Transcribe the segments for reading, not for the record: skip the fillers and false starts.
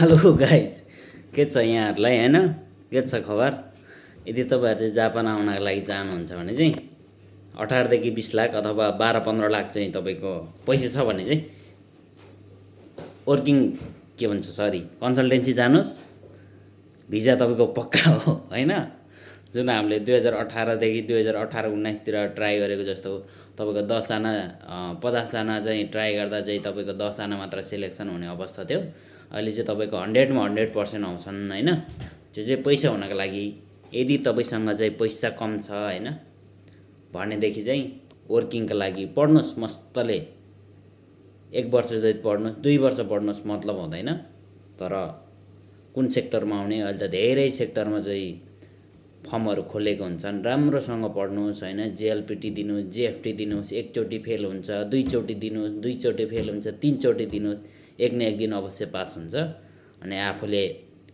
Hello guys, के छ यहाँहरूलाई होइन? के छ खबर? यदि तपाईँहरू चाहिँ जापान आउनको लागि चाहनुहुन्छ भने चाहिँ 18 देखि 20 लाख अथवा 12-15 लाख चाहिँ तपाईँको पैसा छ भने चाहिँ वर्किङ के भन्छ सरी कन्सल्टेन्सी जानुहोस्। भिजा तपाईँको पक्का हो होइन? जुन हामीले 2018 देखि 2018-19तिर ट्राई गरेको जस्तो तपाईँको 10जना 50जना चाहिँ ट्राई गर्दा चाहिँ तपाईँको 10जना मात्र सेलेक्सन हुने अवस्था थियो। अहिले चाहिँ तपाईँको 100मा 100% आउँछन् होइन? त्यो चाहिँ पैसा हुनको लागि। यदि तपाईँसँग चाहिँ पैसा कम छ होइन भनेदेखि चाहिँ वर्किङको लागि पढ्नुहोस् मस्तले। 1 वर्ष जति पढ्नुहोस्, 2 वर्ष पढ्नुहोस्, मतलब हुँदैन। तर कुन सेक्टरमा आउने? अहिले त धेरै सेक्टरमा चाहिँ फर्महरू खोलेको हुन्छन्। राम्रोसँग पढ्नुहोस् होइन? जेएलपिटी दिनुहोस्, जेएफटी दिनुहोस्, एकचोटि फेल हुन्छ, दुईचोटि दिनुहोस्, दुईचोटि फेल हुन्छ, 3चोटि दिनुहोस्, एक न एक दिन अवश्य पास हुन्छ। अनि आफूले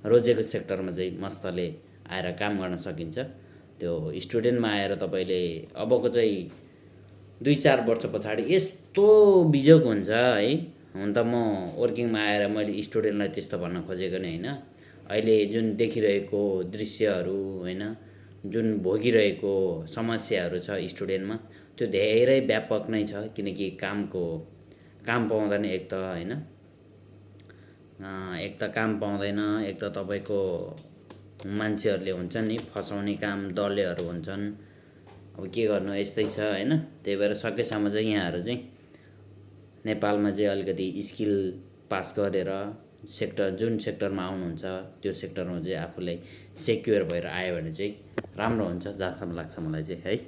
रोजेको सेक्टरमा चाहिँ मस्तले आएर काम गर्न सकिन्छ। त्यो स्टुडेन्टमा आएर तपाईँले अबको चाहिँ 2-4 वर्ष पछाडि यस्तो बिजोग हुन्छ है। हुन त म वर्किङमा आएर मैले स्टुडेन्टलाई त्यस्तो भन्न खोजेको नै होइन। अहिले जुन देखिरहेको दृश्यहरू होइन, जुन भोगिरहेको समस्याहरू छ स्टुडेन्टमा, त्यो धेरै व्यापक नै छ। किनकि काम पाउँदैन एक त होइन, एक त काम पाउँदैन, एक त तपाईँको मान्छेहरूले हुन्छ नि फसाउने काम, दलेहरू हुन्छन्। अब के गर्नु, यस्तै छ होइन? त्यही भएर सकेसम्म चाहिँ यहाँहरू चाहिँ नेपालमा चाहिँ अलिकति स्किल पास गरेर जुन सेक्टरमा आउनुहुन्छ त्यो सेक्टरमा चाहिँ आफूलाई सेक्युर भएर आयो भने चाहिँ राम्रो हुन्छ, जहाँसम्म लाग्छ मलाई चाहिँ है।